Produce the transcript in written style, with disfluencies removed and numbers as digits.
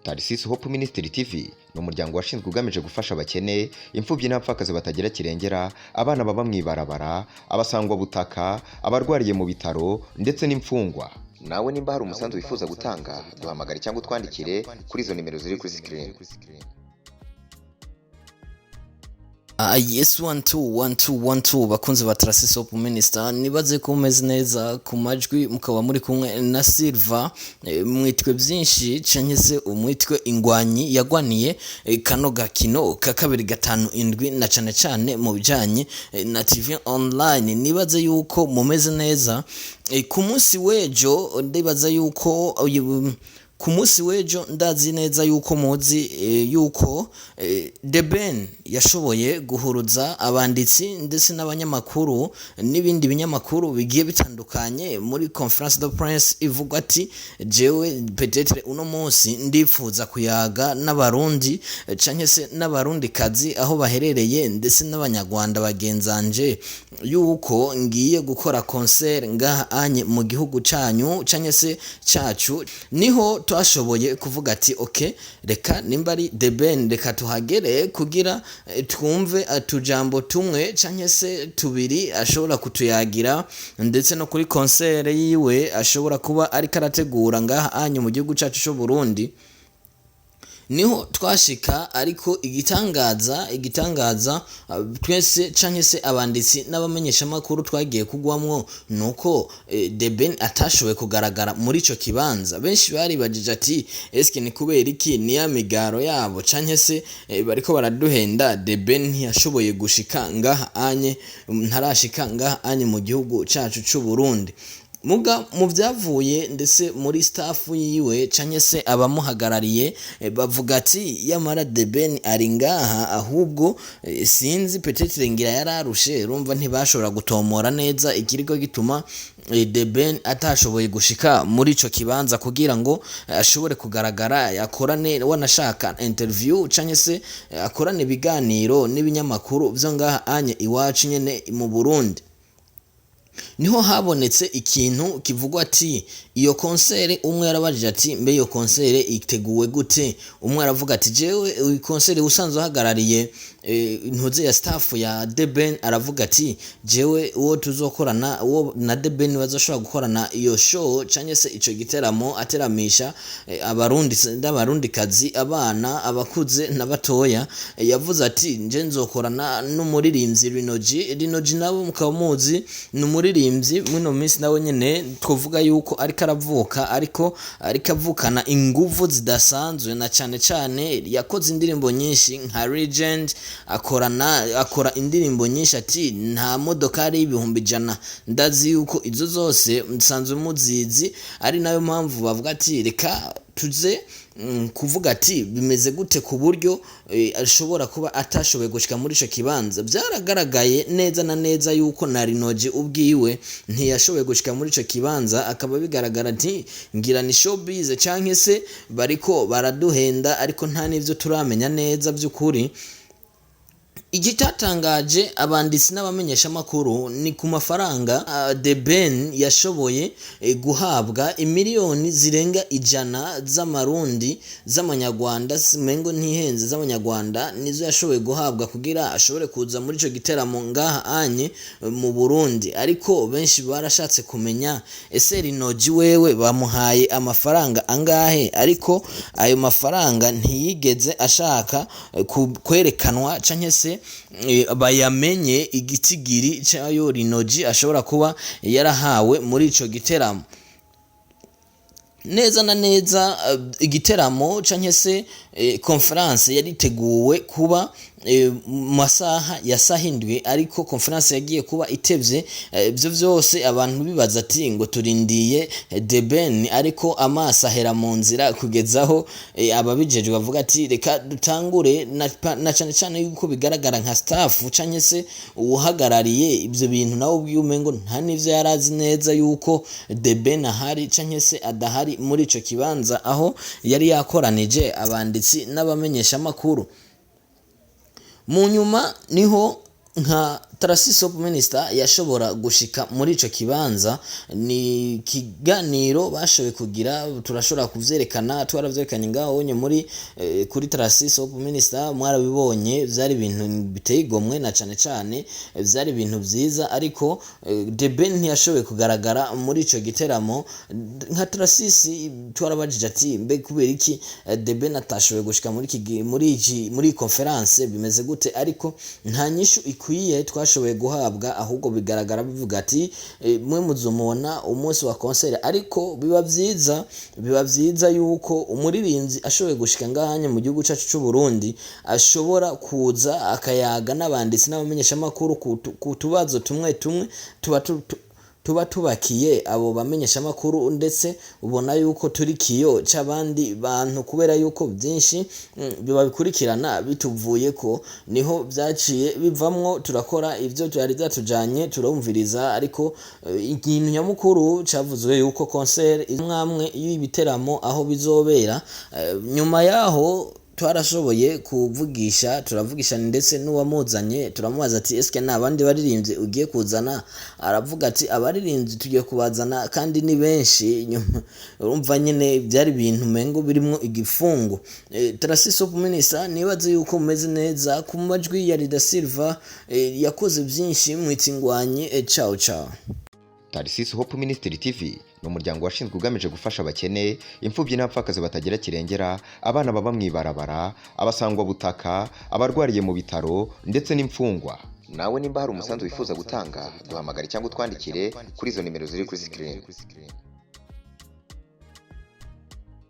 Tarisisi Hope Ministry TV ni umuryango washinzwe ugamije gufasha abakene, imfubyi n'abapfakazi batagira kirengera, abana baba mu ibarabara, abasangwabutaka, abarwariye mu bitaro ndetse n'imfungwa. Nawe nimba hari umusanzu wifuza gutanga, duhamagare cyangwa utwandikire kuri izo nimero ziri kuri sikirini. Yes, one two one two one two, bakunzi ba Trasis Hope Minister, nibaze ko mumeze neza. Ku majwi mukaba muri kumwe na Silva, mwitwe byinshi canke se umwitwe ingwanyi yagwaniye kano gakino ka 257, na cane cane mu bijanye na TV online. Nibaze yuko mumeze neza. Ku munsi w'ejo, ndibaza yuko ku munsi w'ejo, ndazi neza yuko muzi yuko The Ben yashoboye guhuruza abanditsi ndetse n'abanyamakuru n'ibindi binyamakuru bigiye bitandukanye muri conférence de presse, ivuga ati: "Jewe peut-être uno munsi ndipfuza kuyaga n'Abarundi canke se n'Abarundi kazi aho baherereye, ndetse n'Abanyarwanda bagenzanje, yuko ngiye gukora concert ngaha anye mu gihugu canyu canke se cacu." Niho twashoboye kuvuga ati: "Okay, reka nimba ari The Ben, reka tuhagere kugira twumve utujambo tumwe canke se tubiri ashobora kutuyagira, ndetse no kuri concert yiwe ashobora kuba ariko arategura ngaha anye mu gihugu cacu c'u Burundi." Niho twashika, ariko igitangaza twese canke se abanditsi n'abamenyeshamakuru twagiye kugwamwo nuko The Ben atashoboye kugaragara muri ico kibanza. Benshi baribajije ati: "Eske ni kubera iki? Ni ya migaro yabo canke se bariko baraduhenda?" The Ben ntiyashoboye gushika ngaha anye, ntarashika ngaha anye mu gihugu cacu c'u Burundi. Muga mu byavuye ndetse muri staff yiwe canke se abamuhagarariye, bavuga ati: "Yamara The Ben ari ngaha, ahubwo sinzi, peut-être ngira yararushe." Urumva ntibashobora gutomora neza ikiriko gituma The Ben atashoboye gushika muri ico kibanza kugira ngo ashobore kugaragara, akorane wanashaka interview canke se akorane ibiganiro n'ibinyamakuru vyo ngaha anye iwacu nyene mu Burundi. Niho habonetse ikintu kivugwa ati iyo concert, umwe yarabajije ati: "Mbe iyo concert iteguwe gute?" Umwe aravuga ati: "Jewe iyi concert", usanzwe uhagarariye ntuze ya staff ya The Ben, aravuga ati: "Jewe uwo tuzokorana, uwo na The Ben bazoshobora gukorana iyo show canke se ico giteramo ateramisha Abarundi n'Abarundi kazi, abana, abakuze n'abatoya." Yavuze ati: "Nje nzokorana n'umuririmbyi Rinoji." Rinoji nabo mukaba muzi, ni umuririmbyi mwino minsi nawe nyene twovuga yuko ariko aravuka, ariko avukana inguvu zidasanzwe, na cane cane yakoze indirimbo nyinshi nka Legend, akorana, akora indirimbo nyinshi ati nta modokari y'100,000. Ndazi yuko izo zose nsanzwe muzizi, ari nayo mpamvu bavuga ati: "Reka tuze kuvuga ati bimeze gute ku buryo ashobora kuba atashoboye gushika muri ico kibanza." Byaragaragaye neza na neza yuko na Rinoji ubwiwe ntiyashoboye gushika muri ico kibanza, akaba bigaragara ati ngira ni showbiz canke se bariko baraduhenda, ariko nta n'ivyo turamenya neza by'ukuri. Igitatangaje abanditsi n'abamenyeshamakuru ni ku mafaranga The Ben yashoboye guhabwa, imiliyoni zirenga 100 z'Amarundi, z'Amanyarwanda, mengo ntihenze, z'Amanyarwanda nizo yashoboye guhabwa kugira ashobore kuza muri ico giteramo ngaha anye mu Burundi. Ariko benshi barashatse kumenya: ese Rinoji wewe bamuhaye amafaranga angahe? Ariko ayo mafaranga ntiyigeze ashaka kwerekanwa canke se bayamenye igitigiri cayo Rinoji ashobora kuba yarahawe muri ico giteramo. Neza na neza, igiteramo canke se conférence yariteguwe kuba mu masaha ya saha 7, ariko conférence yagiye kuba itevye. Ivyo vyose abantu bibaza ati ngo turindiye The Ben, ariko amaso ahera mu nzira, kugezaho ababijejwe bavuga ati: "Reka dutangure," na cane cane yuko bigaragara nka staff canke se uwuhagarariye ivyo bintu nawe ubwiwe umengo nta n'ivyo yarazi neza yuko The Ben ahari canke se adahari muri ico kibanza aho yari yakoranije abanditsi n'abamenyeshamakuru. Mu nyuma niho nka Tarasisi Hope Minister yashobora gushika muri ico kibanza. Ni ikiganiro bashoboye kugira, turashobora kuvyerekana, twaravyerekanye ngaho nye muri kuri Tarasisi Hope Minister, mwarabibonye. Vyari ibintu biteye igomwe, na cane cane vyari ibintu vyiza, ariko The Ben ntiyashoboye kugaragara muri ico giteramo. Nka Tarasisi twarabajije ati: "Mbe kubera iki The Ben atashoboye gushika muri iki muri iyi conference, bimeze gute?" Ariko nta nyishu ikwiye twashoboye guhabwa, ahubwo bigaragara bivuga ati: "Mwe muzomubona umunsi wa concert." Ariko biba vyiza yuko umuririmbyi ashoboye gushika ngahanye mu gihugu cacu c'u Burundi, ashobora kuza akayaga n'abanditsi n'abamenyeshamakuru ku tubazo tumwe tumwe tuba tubakiye abo bamenyeshamakuru, ndetse ubona yuko turi kiyo c'abandi bantu, kubera yuko byinshi biba bikurikirana bituvuye ko niho vyaciye bivamwo. Turakora ivyo byari byatujanye, turumviriza, ariko ikintu nyamukuru cavuzwe yuko concert imwamwe y'ibiteramo aho bizobera. Nyuma yaho twarashoboye kuvugisha, turavugisha ndetse n'uwamuzanye, turamubaza ati: "Eske nta bandi baririmbyi ugiye kuzana?" Aravuga ati: "Abaririmbyi tugiye kubazana kandi ni benshi." Nyuma urumva nyine byari ibintu mengo birimwo igifungo. Tarasisi Hope Minister, nibaze yuko mumeze neza. Ku majwi ya Rida Silva, yakoze byinshi mwitsingwanye. Ciao ciao. Tarisisi Hope Ministry TV ni umuryango washinzwe ugamije gufasha abakene, imfubyi n'abapfakazi batagira kirengera, abana baba mu ibarabara, abasangwabutaka, abarwariye mu bitaro ndetse n'imfungwa. Nawe nimba hari umusanzu wifuza gutanga, duhamagare cyangwa utwandikire kuri izo nimero ziri kuri screen.